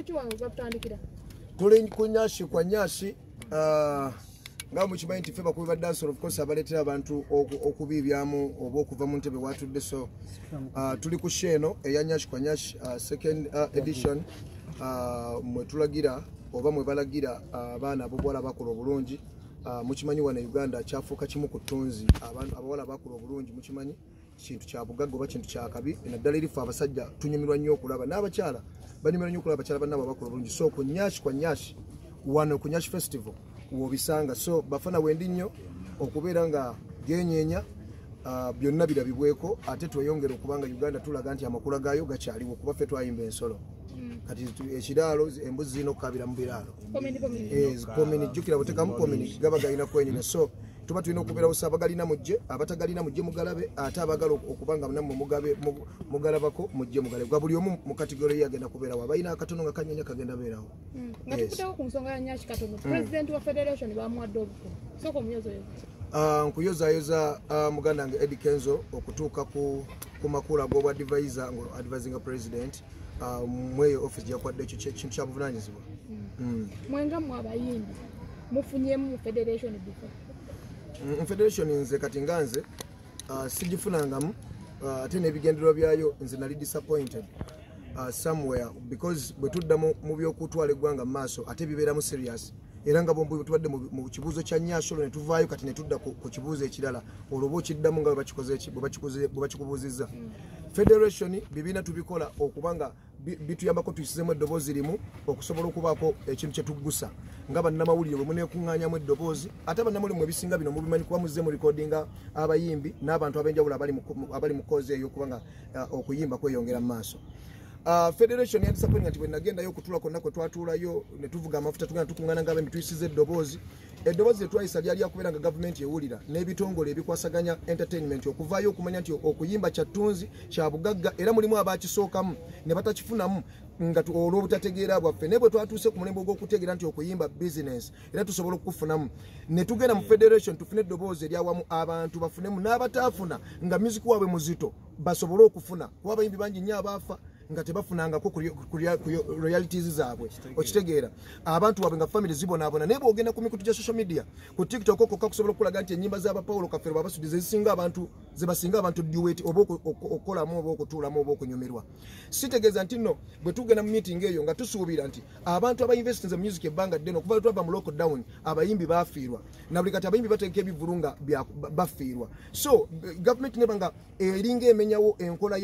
Kuki wange batandikira? Tuli ku Nyashi kwa Nyashi, nga mukimanyi nti ffe bakubi ba dancehall, of course, abaleetera abantu okubiibyamu oba okuva mu ntebe watudde. So tuli ku show eno eya Nyashi kwa Nyashi, second edition, mwe tulagira oba mwe balagira abaana ab'obuwala bakola obulungi. Mukimanyi wano e Uganda kyafuuka kimu ku ttunzi, abantu abawala bakola obulungi. Mukimanyi kintu kya bugagga oba kintu kya kabi, naddala erife abasajja tunyumirwa nnyo okulaba, n'abakyala banyumirwa nnyo okulaba abakyala bannaabwe abakola obulungi. So ku Nyashi kwa Nyashi, wano ku Nyashi Festival wobisanga. So bafana, wendi nnyo okubeera nga genyeenya, byonna birabibweko, ate tweyongere okuba nga Uganda tulaga nti amakula gaayo gakyaliwo, kuba ffe twayimba ensolo. Kati ekiraalo, embuzi zirina okukabira mu biraalo. Pomini, pomini. Eh, pomini, jjukira bwotekamu pomini gaba galina kwenyina. So tuba tulina okubeerawo. So abagalina mujje, abatagalina mujje mugalabe, ate abagala okuba nga nammwe mugalabako mujje mugalabe. Gwa buli omu mu category ye agenda kubeerawo. Abalina akatono nga kanyenya kagenda beerawo. Nga tukutewo ku nsonga ya Nyashi katono, president wa federation bamuwadde obuko, sooka omuyozoyoza. Nkuyozayoza muganda wange Eddie Kenzo okutuuka ku makulu ag'obwa advisor, nga advisinga president mweyo office gyakwadde. Ekyo kintu kya buvunanyizibwa. Mwenga mmwe abayimbi mufunyemu mu federation before? Federation nze kati nga nze sigifunangamu, ate n'ebigendererwa byayo nze nali disappointed somewhere, because bwe tudda mu by'okutwala eggwanga mu maaso ate bibeeramu serious. Era nga bombi tubadde mu kibuuzo kya Nyashi, olwo ne tuvaayo, kati ne tudda ku kibuuzo ekirala, olwo oba okiddamu nga bwe bakikoze bwe bakikubuuzizza. Federation bibiina tubikola okuba nga bituyambako tuyisizemu eddoboozi limu okusobola okubaako ekintu kye tuggusa nga bannamawulire bwe muneekuŋŋaanyamu eddoboozi. Ate bannamawulire mwe ebisinga bino mubimanyi, kuba muzze mu recordinga abayimbi n'abantu ab'enjawulo abali mu cause eyo, okuba nga okuyimba kweyongera mu maaso. Federation yadisappointing nti bwe nagendayo okutula kwonna kwe twatuulayo ne tuvuga amafuta, tugenda tukuŋŋaana nga abayimbi tuyisiza eddoboozi. Eddoboozi lye twayisa lyali lyakubeera nga gavumenti ewulira n'ebitongole ebikwasaganya entertainment okuvaayo okumanya nti okuyimba kya ttunzi, kya bugagga, era mulimu abakisookamu ne batakifunamu nga olw'obutategeera bwaffe. Naye bwe twatuuse ku mulembe ogw'okutegeera nti okuyimba business era tusobola okukufunamu, ne tugenda mu federation tufune eddoboozi eryawamu, abantu bafunemu, n'abataafuna nga music waabwe muzito basobole okufuna, kuba abayimbi bangi nnyo abaafa nga tebafunangako ku royalties zaabwe. Okitegeera, abantu waabwe nga family zibonaabona. Naye bwogenda ku mikutu gya social media, ku TikTok okokka, kusobola okulaga nti ennyimba z'abapawulo Kafero babasudi zezisinga abantu, zebasinga abantu duet oba okukolamu oba okutuulamu oba okunyumirwa. Sitegeeza nti nno bwe tugenda mu meeting eyo nga tusuubira nti abantu abainvestinze mu music ebbanga ddene, okuva lwe twava mu lockdown abayimbi bafiirwa, na buli kati abayimbi bategeka ebivulu nga bafiirwa. So gavumenti neba nga eringa emenyawo enkola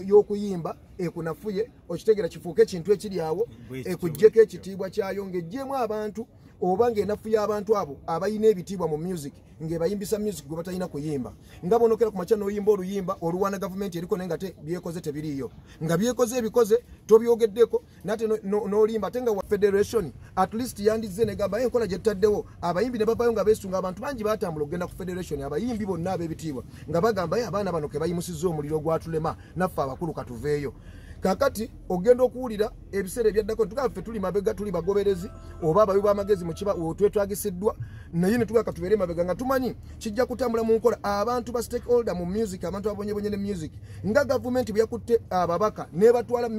y'okuyimba ekunafuye, okitegeera, kifuuke ekintu ekiri awo ekuggyeko ekitiibwa kyayo, ng'eggyemu abantu oba ng'enafuya abantu abo abalina ebitiibwa mu music, ng'ebayimbisa music gwe batalina kuyimba, nga bonokera ku makya n'oyimba oluyimba oluwaana gavumenti eriko, naye nga te byekoze tebiriiyo, nga byekoze ebikoze tobyogeddeko, nate n'olimba. Ate nga wa federation at least yandizze negamba, enkola gye tutaddewo, abayimbi ne bavayo nga beesunga. Abantu bangi batambula okugenda ku federation, abayimbi bonna ab'ebitiibwa nga bagamba, "Eh, abaana bano ke bayimusizza omuliro ogwatulema, naffe abakulu katuveeyo." Kakati ogenda okuwulira ebiseera ebyaddako tugamba ffe tuli mabega, tuli bagoberezi oba abawi b'amagezi mukiba otwetagisiddwa, naye ne tugamba katubeere mabega nga tumanyi kijja kutambula mu nkola. Abantu ba stakeholder mu music, abantu abonyebonye ne music, nga gavumenti bwe yakutte ababaka nebatwala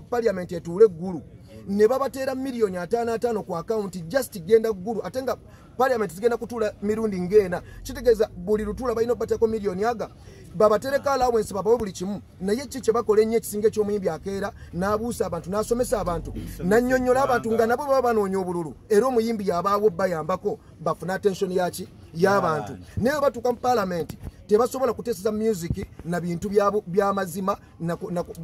parliament etuule eggulu ne babateera miliyoni 55 ku akawunti, just genda ggulu, ate nga parliament zigenda kutuula mirundi ng'ena, kitegeeza buli lutuula balina obateeko miliyoni aga babatereko allowance, babawe buli kimu. Naye ki kye bakola ennyo ekisinga eky'omuyimbi akeera n'abuusa abantu, n'asomesa abantu, n'annyonnyola abantu, nga nabo baba banoonya obululu, era omuyimbi yabaawo bayambako bafune attention yaki y'abantu. Naye bwe batuuka mu parliament tebasobola kuteeseza music na bintu by'amazima.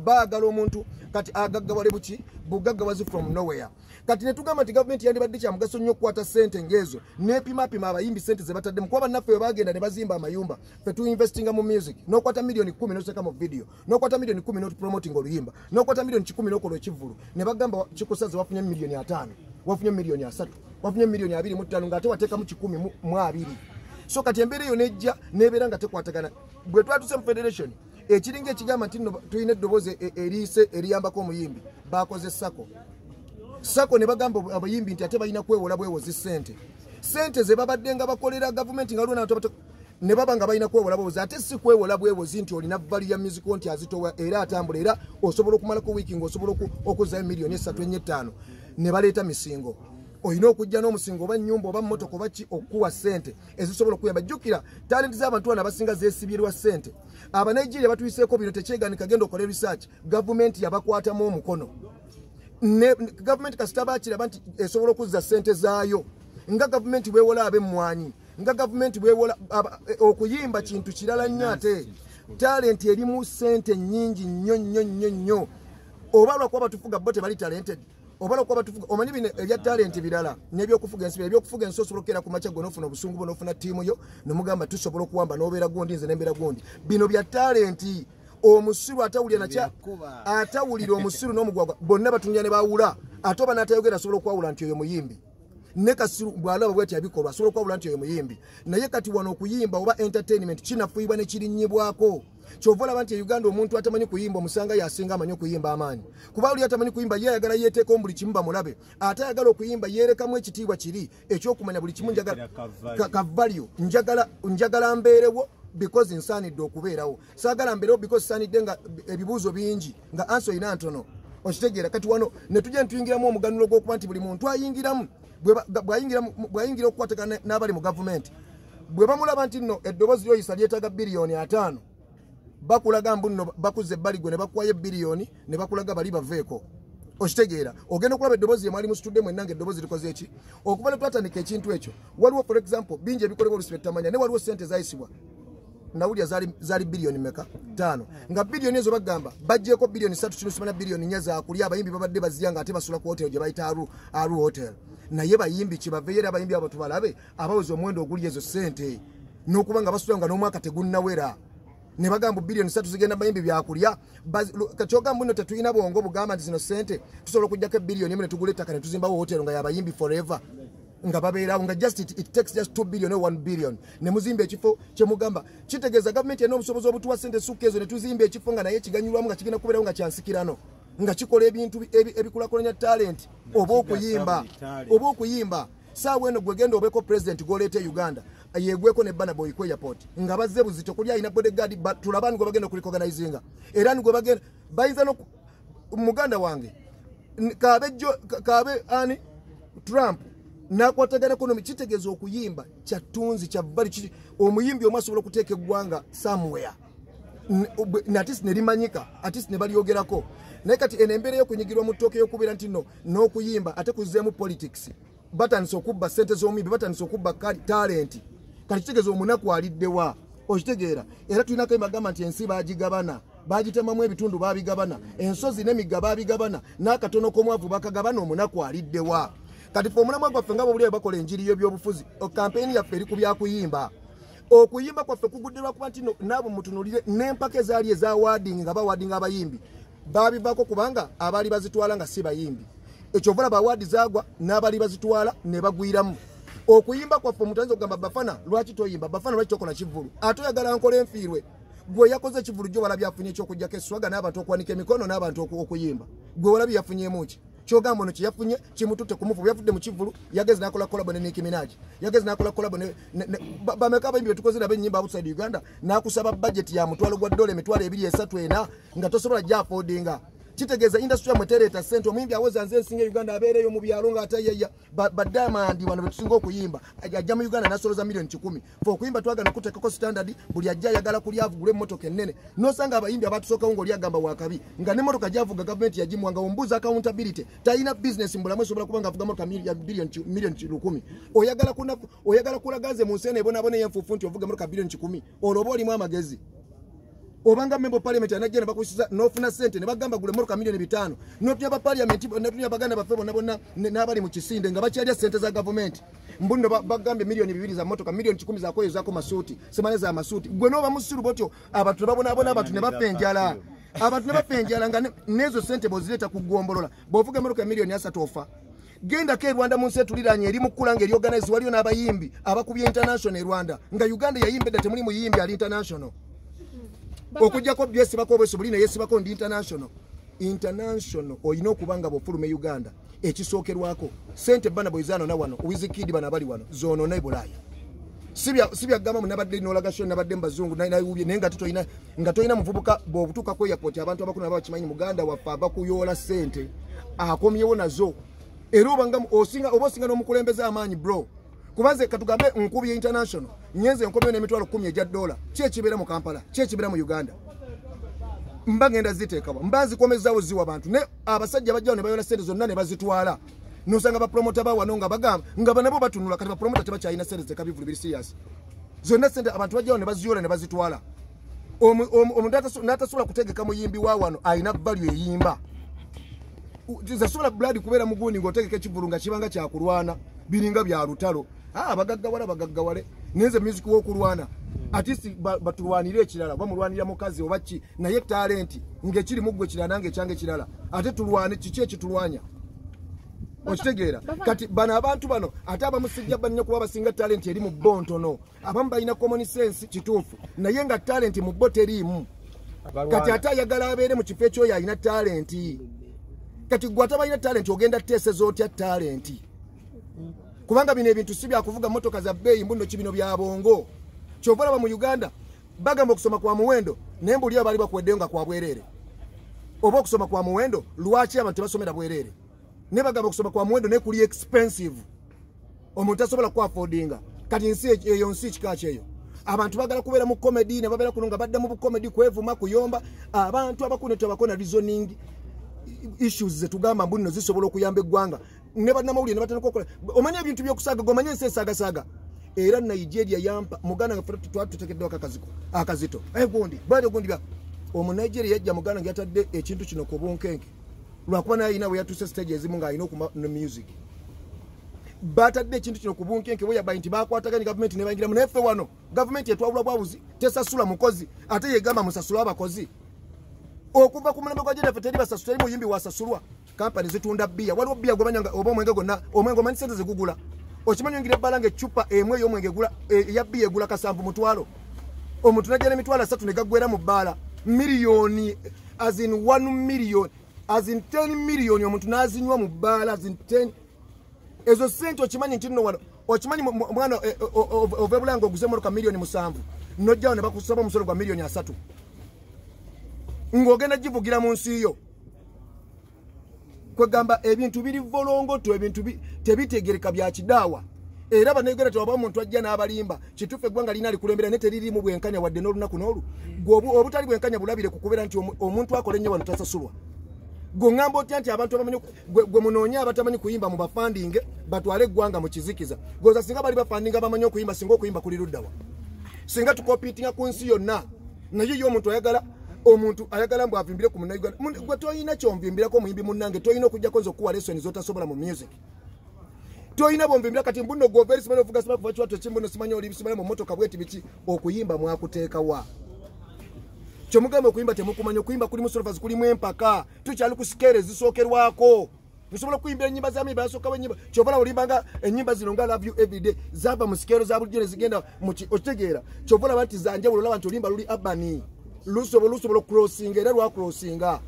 Baagala omuntu kati agaggawale buki bugaggawazi from nowhere. Kati netugamba nti gavumenti yandibadde kyamugaso nnyo okukwata sente ng'ezo nepimapima abayimbi sente ze bataddemu, kuba bannaffe bwe bagenda ne bazimba amayumba, ffe tuinvestinga mu music, n'okwata miliyoni 10 n'oziteeka mu video, n'okwata miliyoni 10 n'otupromotinga oluyimba, n'okwata miliyoni 100 n'okola ekivvulu, ne bagamba kikusaze wafunye miliyoni 50, wafunye miliyoni 30, wafunye miliyoni 25, ng'ate wateekamu 120. So kati embeera eyo nejja nebeera nga tekwatagana. Bwe twatuse mu federation, ekiringa ekigamba nti nno tulina eddoboozi eriise eriyambako omuyimbi, bakoze SACCO. SACCO ne bagamba abayimbi nti ate balina kwewola bwewozi sente, sente ze babadde nga bakolera gavumenti nga lwona. Ne baba nga balina kwewola bwewozi, ate si kwewola bwewozi nti olina value ya music nti azitowa era atambula era osobola okumalako wiiki ng'osobola okuzzayo miliyoni 3 4 5. Ne baleeta misingo. Olina okujja n'omusingo oba nnyumba oba mmotoka oba ki okuwa ssente ezisobola okuyamba. Jjukira talenti z'abantu bano abasinga zeesibirwa ssente. Abanigeria batuyiseeko bino, tekyeganika, genda okole research. Gavumenti yabakwatamu omukono. Gavumenti kasita bakiraba nti esobola okuzza ssente zaayo, nga gavumenti bwewola ab'emmwanyi, nga gavumenti bwewola okuyimba kintu kirala nnyo, ate talenti erimu ssente nnyingi nnyo nnyo nnyo nnyo. Oba lwakuba batufuga bo tebali talented, oba lwakuba batufuga, omanyi bino ebya talenti birala n'ebyokufuga ensi. Ebyokufuga ensi osobola okukeera ku makya gwe n'ofuna obusungu bwo n'ofuna ttiimu yo nemugamba tusobola okuwamba n'obeera gundi, nze nembeera gundi. Bino bya talenti. Omusiru atawulira nakya atawulira, omusiru n'omugwagwa bonna batunya ne bawula, ate oba n'atayogera asobola okwawula nti oyo muyimbi. Ne kasiru bw'alaba bw'ati abikolwa asobola okwawula nti oyo muyimbi. Naye kati wano okuyimba oba entertainment kinafuuyibwa ne kirinnyibwako. Kyova olaba nti e Uganda omuntu atamanyi kuyimba omusanga yasinga amanyi okuyimba amaanyi, kuba oli atamanyi kuyimba ye ayagala yeeteekamu buli kimu bamulabe, ate ayagala okuyimba yeerekamu ekitiibwa kiri ekyokumanya buli kimu, njagala kavalio, njagala mbeerewo because nsaanidde okubeerawo, saagala mbeerewo because saanidde nga ebibuuzo bingi nga ansi olina ntono. Okitegeera? Kati wano ne tujja ne tuyingiramu omuganulo gw'okuba nti buli muntu ayingiramu bw'ayingira okukwatagana n'abali mu gavumenti, bwe bamulaba nti nno eddoboozi lyoyisa lyetaaga biliyoni 5, bakulaga mbu nno bakuza ebbali gwe ne bakuwayo biliyoni ne bakulaga bali baveeko. Okitegeera? Ogenda okulaba eddoboozi lyemwali musitudde mwenna nga eddoboozi likoze eki. Okuva lwe twatandika ekintu ekyo, waliwo for example bingi ebikolebwa olusi byetutamanya, naye waliwo ssente ezayisibwa nawulira zaali biliyoni meka 5, nga biliyoni ezo bagamba baggyeko biliyoni 3 kino biliyoni 4 zakulya. Abayimbi babadde bazirya nga ate basula ku hotel gye bayita Aru Hotel. Naye bayimbi kibaveyo era abayimbi abo tubalabe abaweza omuwendo oguli ezo ssente n'okuba nga basula nga n'omwaka tegunnawera, ne bagamba biliyoni 3 zigenda bayimbi byakulya. Kyogamba nno tetulina bwongo bugamba nti zino ssente tusobola okuggyako biliyoni 1 ne tugula ettaka ne tuzimbawo hotel nga y'abayimbi forever, nga babeerawo, nga just it takes just 2 billion or 1 billion ne muzimba ekifo kyemugamba. Kitegeeza gavumenti erina obusobozi obutuwa ssente sukka ezo ne tuzimba ekifo nga naye kiganyulwamu, nga kigenda kubeerawo nga kyansikirano, nga kikola ebintu ebikulakulanya talent oba okuyimba, oba okuyimba. Saawa eno gwe genda obeeko president gw'oleeta e Uganda yegweko ne Burna Boy ku airport nga bazze buzito kuli alina bodyguard, tulaba ni gwe bagenda okurecognizinga era ni gwe bagenda bayinza no muganda wange kabe ani Trump nakwatagana kono. Kitegeeza okuyimba kyattunzi kya bali omuyimbi omu asobola okuteeka eggwanga somewhere at ne limanyika, at ne balyogerako. Naye kati eno embeera y'okunyigirwa mu ttooke y'okubeera nti nno n'okuyimba ate kuzzeemu politics, batandise okubba ssente z'omuyimbi, batandise okubba talenti. Kati kitegeeza omunaku aliddewa? Okitegeera? Era tulinako emagamba nti ensi baagigabana, bagitemamu ebitundu babigabana, ensozi n'emigga babigabana, n'akatono k'omwavu bakagabana, omunaku aliddewa? Kati fe omulamwa gwaffe nga bwe bakola enjiri y'ebyobufuzi, kampeyini yaffe eri ku byakuyimba. Okuyimba kwaffe kugudde lwakuba nti naabo mutunulire n'empaka ezaali eza awarding nga bawadinga abayimbi babivaako, kubanga abaali bazitwala nga si bayimbi. Ekyo olaba award zaagwa n'abaali bazitwala ne bagwiramu. Okuyimba kwaffe omuntu ayinza okugamba Bafana lwaki toyimba, Bafana lwaki tokola kivvulu, ate oyagala nkola enfiirwe. Gwe yakoze ekivvulu gyo walabye afunye ekyokugyako eswaga n'abantu okuwanika emikono n'abantu okuyimba, gwe walabye yafunyemu ki? Kyogamba ono kyeyafunye kimututte ku mufu. Yavudde mu kivvulu yageze n'akola collabo ne Nicki Minaj, yageze n'akola collabo ne bameka abayimbi betukoze nabo ennyimba outside Uganda, n'akusaba budget ya $1,000, 2,000, 3, 4 nga tosobola gy'affordinga. Kitegeeza industry yammwe tereeta ssente. Omuyimbi awoza nze nsinga Uganda abeereyo mu byalo ng'atayeya badamandi wano betusinga okuyimba, ajja mu Uganda n'asoloza miliyoni 100. Fe okuyimba twagala okuteekako standard, buli ajja ayagala kulya avugule emmotoka ennene. N'osanga abayimbi abatusookawo ng'oli agamba wakabi nga n'emmotoka gy'avuga gavumenti yagimuwa, nga ombuuza accountability, talina business mu bulamu esobola kuba ng'avuga mmotoka ya miliyoni 100. Oyagala kulaga nze mu nsi eno ebonaabona ey'enfuufu nti ovuga emmotoka biliyoni 100, olwo oba olimu amagezi? Obanga member of parliament anajja ne bakusiza n'ofuna ssente ne bagamba gula emmotoka miliyoni 5, n'otunya ba parliament, n'otunya baganda baffe bonna bonna n'abali mu kisinde nga bakyalya ssente za gavumenti, mbu nno bagambye miliyoni 2 za mmotoka, miliyoni 100 za kweyozaako masuuti, simanya za masuuti. Gwe n'oba musiru bwotyo, abantu ne babonaabona, abantu ne bafa enjala, abantu ne bafa enjala nga n'ezo ssente bw'ozireeta ku ggombolola, bw'ovuga emmotoka miliyoni 3 ofa. Gendako e Rwanda mu nsi etuliraanye eri mu kkula ng'eri organize, waliyo n'abayimbi abakubye international e Rwanda, nga Uganda yayimba edda temuli muyimbi ali international. Okuggyako byesibako obweso buli neyesibako ndi international. International olina okuba nga bw'ofuluma e Uganda ekisookerwako ssente Burna Boy zaanona wano, Wizkid bano abali wano zoonona e Bulaaya. Sibya gamba munabadde n'olaga show nabadde mbazungu naye naye nga toyina muvubuka bw'obutuuka ku airport abantu abakulu nabo bakimanyi muganda waffe ava kuyoola ssente akomyewo nazo era obanga osinga oba osinga n'omukulembeze amaanyi bro kubanze katugambe nkubi ya international nyenze nkomyewo n'emitwalo 10 egya dola ki ekibeera mu Kampala ki ekibeera mu Uganda mba ngenda ziteekabwa mba nzikomezaawo ziwa bantu ne abasajja bajjawo ne bayola ssente zonna ne bazitwala nosanga bapromota bawano nga bagamba nga banabo batunula kati bapromota tebakyalina ssente zeka bivulu biri serious zonna ssente abantu bajjawo ne baziyola ne bazitwala omuntu n'atasobola kutegeka muyimbi wa wano alina value eyimba zasobola blood kubeera mugundi ng'otegeka ekivulu nga kibanga kyakulwana biringa bya lutalo abagaggawale abagaggawale nenze music w'okulwana atisi batulwanire ekirala oba mulwanira mukazi oba ki naye talenti ng'ekiri mu ggwe kirala nange ekyange kirala ate tulwane kiki ekitulwanya okitegeera kati bano abantu bano ate abamu sijja bannyo kuba basinga talenti eri mu bo ntono abamu balina common sense kituufu naye nga talenti mu bo teriimu kati ate ayagala abeere mu kifo ekyoyo alina talenti kati gwe atabalina talenti ogenda teeseza otya talenti kubanga bino ebintu si byakuvuga motoka za bbeeyi mbuno ki bino bya bongo kyova olaba mu Uganda bagamba okusoma kwa muwendo naye mbuli abaali bakuweddeyo nga kwa bwereere oba okusoma kwa muwendo lwaki abantu tebasomera bwereere ne bagamba okusoma kwa muwendo naye kuli expensive omuntu tasobola kuaffordinga kati nsi eyo nsi kika kyeyo abantu bagala kubeera mu comedy ne babeera kuno nga badda mu bucomedy kwevuma kuyomba abantu abakulu tebakona reasoning issues zetugamba mbu nno zisobola okuyamba eggwanga ne bannamawulire ne batandika okukola omanye ebintu by'okusaaga omanye ensi esaagasaaga era Nigeria yampa muganda nga twali tuteekeddeko akazito gundi bali gundi bya omu Nigeria yajja muganda nga yatadde ekintu kino ku bunkenke lwakuba naye alina we yatuuse stage ezimu ng'alina okuma no music batadde ekintu kino ku bunkenke bwe yabayi nti bakwataganye gavumenti ne bayingiramu naye ffe wano gavumenti etwawula bwawuzi tesasula mukozi ate yegamba musasule abakozi okuva ku mulembe gwa jjajjaffe teri basasu teri muyimbi wasasulwa kampani zitunda bbiya waliwo bbiya gwemanya nga oba omwenge gwonna omwenge omanyi sente zegugula okimanyi oyingira ebbala nga eccupa emu ey'omwenge egula eya bbiya egula 7 mutwalo omuntu najja n'emitwalo 3 ne gaggwera mu bbaala miliyoni as in 1 million as in 10 million omuntu n'azinywa mu bbaala as in 10 ezo sente okimanyi nti nno wano okimanyi mwana ova ebulanga oguze emmotoka miliyoni 7 nojjawo ne bakusaba omusolo gwa miliyoni 30 ng'ogenda givugira mu nsi yo kwegamba ebintu biri volongoto ebintu tebitegereka bya kidaawa era bannayuganda tewaba omuntu ajja n'abalimba kituufu eggwanga lina likulembera naye teririimu bwenkanya wadde n'olunaku n'olu gwe obutali bwenkanya bulabire ku kubeera nti omuntu akola ennyo wano tasasulwa gwe ŋŋamba otya nti abantu abamanyi gwe munoonye abatamanyi kuyimba mu bafandinge batwale eggwanga mu kizikiza goza singa bali bafandinga bamanyi okuyimba singa okuyimba kuli luddawa singa tucompetinga ku nsi yonna naye ye omuntu ayagala omuntu ayagala mbu avimbire ku munnayuganda gwe toyina kyonvimbirako omuyimbi munnange toyina okujjako nze okuwa lesson z'otasobola mu music toyina bwonvimbira kati mbuno gwova eri simanyi ovuga simanyi kuva kiwato kimbuno simanyi oli simanyi mu motoka bweti biki okuyimba mwakuteekawa kyomugamba okuyimba temukumanya okuyimba kulimu solfas kulimu empaka tukyali ku scale ezisookerwako nsobola okuyimbira ennyimba za mimba yasookawo ennyimba kyova olimba nga ennyimba zino nga love you everyday zava mu scale za bulijjo ne zigenda okitegeera kyova olaba nti zanjawulo olaba nti oluyimba luli abani lusobola okucrossinga era lwacrossinga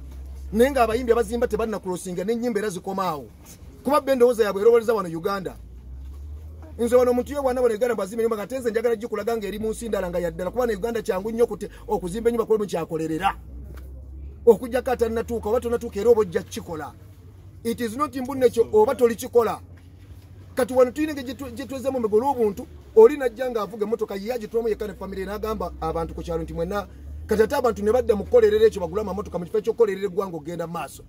naye ng'abayimbi abazimba tebalina crossinga n'ennyimba era zikomaawo kuba be endowooza yaabwe erowoleza wano Uganda nze wano omuntu yewana wano Uganda bwazimba ennyumba nga tenze njagala gikulaga ng'eri mu nsi ndala nga yaddala kuba ne Uganda kyangu nnyo okuzimba ennyumba kuba kyakolerera okujjako atannatuuka oba tonatuuka era oba ojja kukikola it is not mbunne ekyo oba tolikikola kati wano tulina engeri gyetwezemu omego olw'obuntu oli najja ng'avuga emmotoka ye agitwamu yekka ne famire n'agamba abantu ku kyalo nti mwenna kati ate abantu ne badda mu kukolerera ekyo bagule amamotoka mu kifo ekyokukolerera eggwanga okugenda mu maaso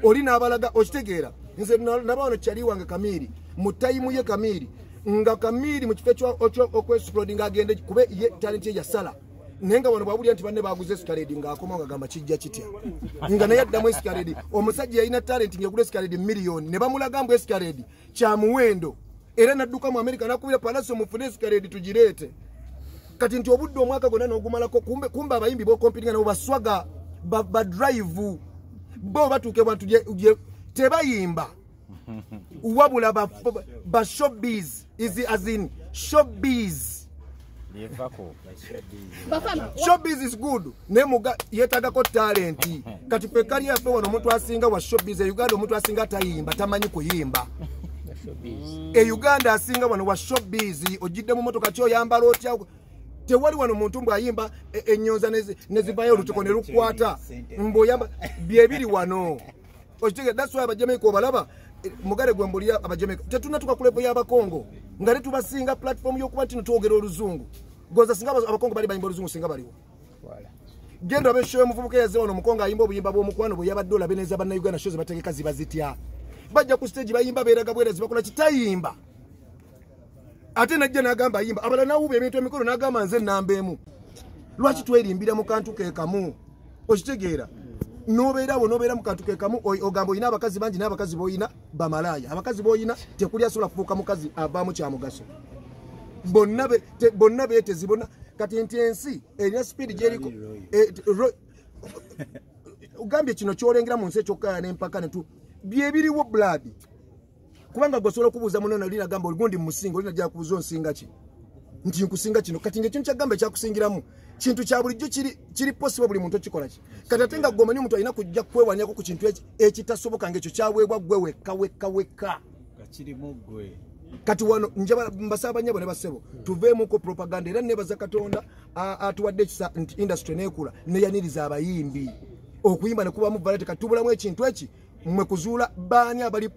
oli n'abalaga okitegeera nze naba wano kyali wange Kamiiri mu time ye Kamiiri nga Kamiiri mu kifo okwexplodinga agende kube ye talent ye yasala naye nga wano bwawulira nti banne baguze Escalade ng'akomawo ngagamba kijja kitya nga naye addamu Escalade omusajja yalina talent ng'egula Escalade miliyoni ne bamulaga mbu Escalade kya muwendo era nadduka mu Amerika nakubira Pallaso mufune Escalade tugireete kati nti obudde omwaka gwonna n'ogumalako kumbe abayimbi bocompetinga nabo baswaga badrive bo batuuke bantu tebayimba wabula ba showbiz is as in showbiz. Showbiz is good naye muga yeetagako talent kati ffe kali yaffe wano omuntu asinga wa showbiz e Uganda omuntu asinga tayimba tamanyi kuyimba. E Uganda asinga wano wa showbiz, ojjidde mu motoka kyoyambala otya, tewali wano muntu mbw'ayimba ennyonza nezivayo olutuko ne lukwata mbw'oyamba byebiri wano. Okitegeera? That's why Abajamaica obalaba mugale gwe mbulira Abajamaica tetunnatuuka ku level y'Abakongo nga tetubasinga platform y'okuba nti twogera oluzungu. Goza singa Abakongo bali bayimba oluzungu singa baliwo. Genda obe show y'omuvubuka eyazze wano Omukongo ayimba obuyimba bw'omukwano bwe yabadde olabe neza Bannayuganda show ze bategeka ziba zitya. Bajja ku stage bayimba beeraga bwerezi bakola kitayimba. Ate najja n'agamba ayimba abalala n'awuba ebintu emikolo n'agamba nze nnamba emu. Lwaki twerimbira mu kantu ke kamu? Okitegeera? N'obeera awo n'obeera mu kantu ke kamu, ogamba olina abakazi bangi n'abakazi b'olina bamalaaya. Abakazi b'olina tekuli asobola kufuuka mukazi avaamu kya mugaso. Bonna beetezi bonna. Kati nti ensi erina sipiidi gy'eriko. Ogambye kino ky'olengera mu nsi ekyokkaaya n'empaka ne byebiriwo blood. Kubanga gwe osobola okubuuza munno oli nagamba oligundi musinga, oli najja kubuuza onsinga ki? Nti nkusinga kino. Kati ng'ekintu kyagamba ekyakusingiramu kintu kya bulijjo kiri possible buli muntu okikola ki. Kati ate nga gwe omanyi omuntu alina kujja kwewanyako ku kintu ekitasoboka ng'ekyo kyaweebwa ggwe wekka wekka wekka. Kirimu ggwe. Kati wano njaba mbasaba nnyabo ne bassebo tuveemuko propaganda, era nebaza Katonda atuwadde ekisa nti industry neekula neyaniriza abayimbi okuyimba ne kubamu variety. Kati tubulamu ekintu eki mmwe kuzuula baani abali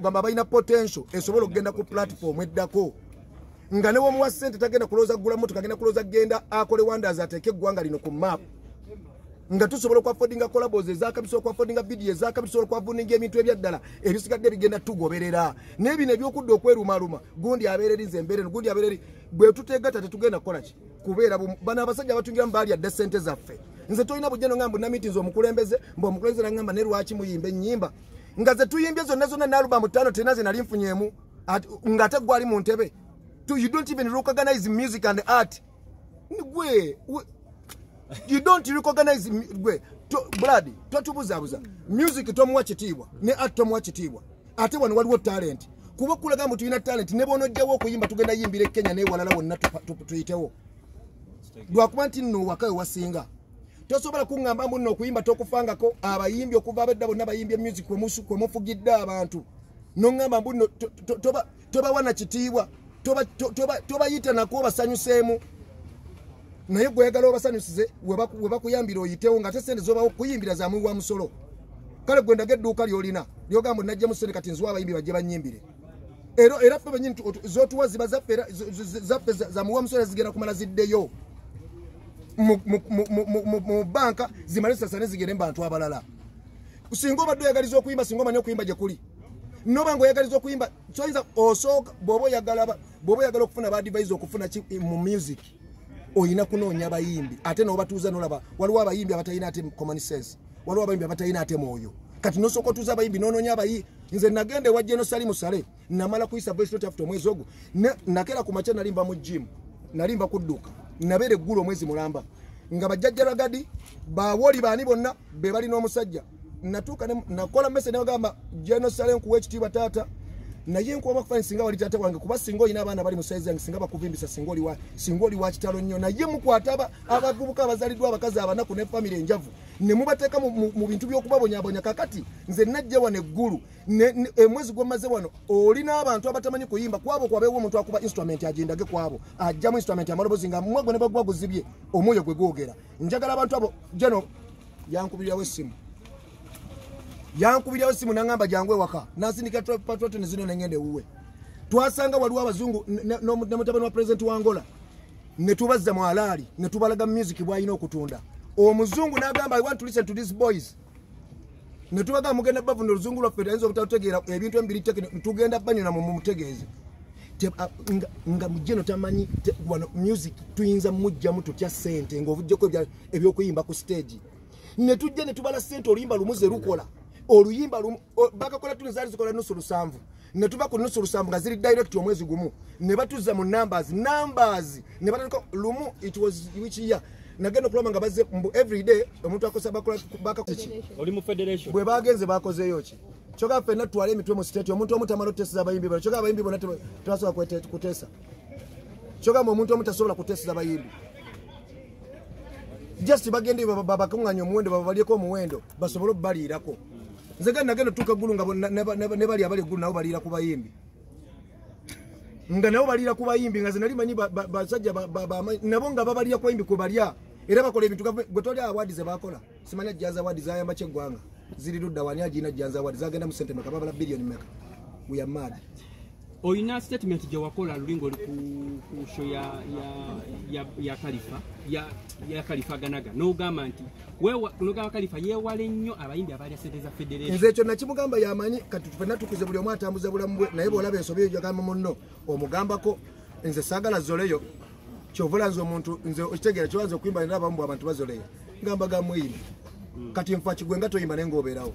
abalina potential esobola okugenda ku platform eddako nga ne womuwa ssente tagenda kulooza kugula mmotoka, agenda kulooza kugenda akole wonders ateeke eggwanga lino ku map. Nga tusobola okuaffordinga collabos ezakabi, tusobola okuaffordinga video ezakabi, tusobola okuaffordinga ebintu ebyaddala ebisigadde bigenda tugoberera. Naye bino ebyokudda okwerumaluma, gundi abeera eri nze mbeera eno, gundi abeera eri, bwe tuteegatta tetugenda kukola ki? Kubeera bano abasajja abatungiramu baali adde ssente zaffe. Nze tolina bujja nongamba nna nze omukulembeze, mbu omukulembeze nangamba ne lwaki muyimba ennyimba nga ze tuyimbye zonna zonna n'alubamu 5 tena ze nali nfunyeemu ng'ate gwe ali mu ntebe. You don't even recognize music and art. Gwe you don't recognize gwe blood totubuzabuza. Music tomuwa kitiibwa ne art tomuwa kitiibwa. Ate wano waliwo talent. Kuba kulaga mbu tulina talent ne bw'onojjawo okuyimba tugenda yimbira e Kenya n'ewalala wonna tuyitewo. Lwakuba nti nno waka we wasinga. Tosobola kuŋŋamba mbu nno okuyimba tokufangako abayimbi okuva abedda bonna bayimbye music kwe mufugidde abantu. N'oŋŋamba mbu nno tobawa na kitiibwa, tobayita nako obasanyuseemu. Naye gwe oyagala obasanyusize we bakuyambira oyitewo ng'ate ssente z'obawa okuyimbira za muwi wa musolo. Kale gwe ndaga edduuka ly'olina ly'ogamba najjamu ssente kati nziwa abayimbi bajje bannyimbire. Era ffe bennyini z'otuwa ziba zaffe era zaffe za muwi wa musolo zigenda kumala ziddeyo mu banka zimale sasane zigende mu bantu abalala. Singa obadde oyagaliza okuyimba, singa omanyi okuyimba gye kuli. Noba ng'oyagaliza okuyimba, toyinza osooka bw'oba oyagala okufuna ba advisor okufuna ki mu music, oyina kunoonya abayimbi ate n'obatuuza n'olaba waliwo abayimbi abatalina ate common sense, waliwo abayimbi abatalina ate mwoyo. Kati n'osooka otuuza abayimbi n'onoonya abayi. Nze nagenda ewa General Salim Saleh namala kuyisa voice note after omwezi ogwo. Nakeera ku makya nalimba mu gym, nalimba ku dduuka, nabeera eggulo omwezi mulamba nga bajjajja Ragadi bawoli baani bonna be bali n'omusajja. Natuuka nakola message ne bagamba General Saleh nkuwa ekitiibwa taata, naye nkuwa bakufaanyi singa wali taata wange, kuba singa olina abaana bali mu size yange singa bakuvimbisa, singa oli wa kitalo nnyo. Naye mukwata abavubuka abazaliddwa abakazi abanaku ne famire enjavu ne mubateeka mu bintu by'okubabonyaabonya. Kakati nze najja wano eggulu emwezi gwe mmaze wano oli n'abantu abatamanyi kuyimba, kwabo kwabeewo omuntu akuba instrument agendage kwabo ajjamu instrument amaloboozi nga mmwe gwe ne bagwa guzibye omwoyo gwe gwogera. Njagala abantu abo. General yankubirirawo essimu, n'angamba jangu ewaka, n'asindika patrol ne zino nengenda ewuwe. Twasanga waliwo abazungu ne mutabani wa president wa Angola ne tubazza mu alaali ne tubalaga music bw'alina okutunda. Omuzungu n'agamba I want to listen to these boys. Ne tubagamba mugenda bavuna oluzungu lwaffe ayinza obutategeera ebintu ebiri tugenda banyona mu mumutegeeze. Nga mujeno tamanyi wano music tuyinza mujjamu tutya ssente ng'ovujjeko ebyokuyimba ku stage. Ne tujja ne tubala ssente oluyimba lumu ze lukola. Oluyimba lumu bakakola tuni zaali zikola 7.5. Ne tuba ku 7.5 nga ziri direct omwezi gumu. Ne batuzza mu numbers ne batandika lumu. It was which year nagenda okulaba nga bazze mbu every day omuntu akosa bakola bakakoze oli mu federation bwe bagenze bakozeeyo ki. Kyokka ffenna tutwale emitwe mu state, omuntu omu tamala oteeseza abayimbi bano. Kyokka abayimbi bonna tebasobola kuteesa. Kyokka omuntu omu tasobola kuteeseza abayimbi. Just bagende babakuŋŋaanya omuwendo bababalyeko omuwendo basobole obbaliirako. Nze gandi nagenda otuuka eggulu nga ne bali abali eggulu nabo baliira ku bayimbi, nga nabo baliira ku bayimbi, nga ze nali manyi basajja nabo nga babalira ku bayimbi kwe balya, era bakola ebintu gwe toli award ze bakola. Simanya Jazz Award zayamba ki eggwanga, ziri ludda wani agirina Jazz Award zagenda mu sente meka, babala biliyoni meka. We are mad. Oyina statement gye wakola luli ng'oli ku show ya Khalifa, ya Khalifa Ganaga, n'ogamba nti n'ogamba Khalifa yeewale nnyo abayimbi abalya ssente za federation. Nze ekyo nakimugamba, yamanyi kati ffenna tukuze, buli omu atambuza bulamu bwe, naye bw'olaba ensobi eyo gy'ogamba munno omugambako. Nze saagala zoleyo, kyova nze omuntu nze okitegeera kyobanza okuyimba nina abamu abantu bazoleyo ngamba gamuyimbi. Kati nfa kigwe nga toyimba naye ng'obeerawo.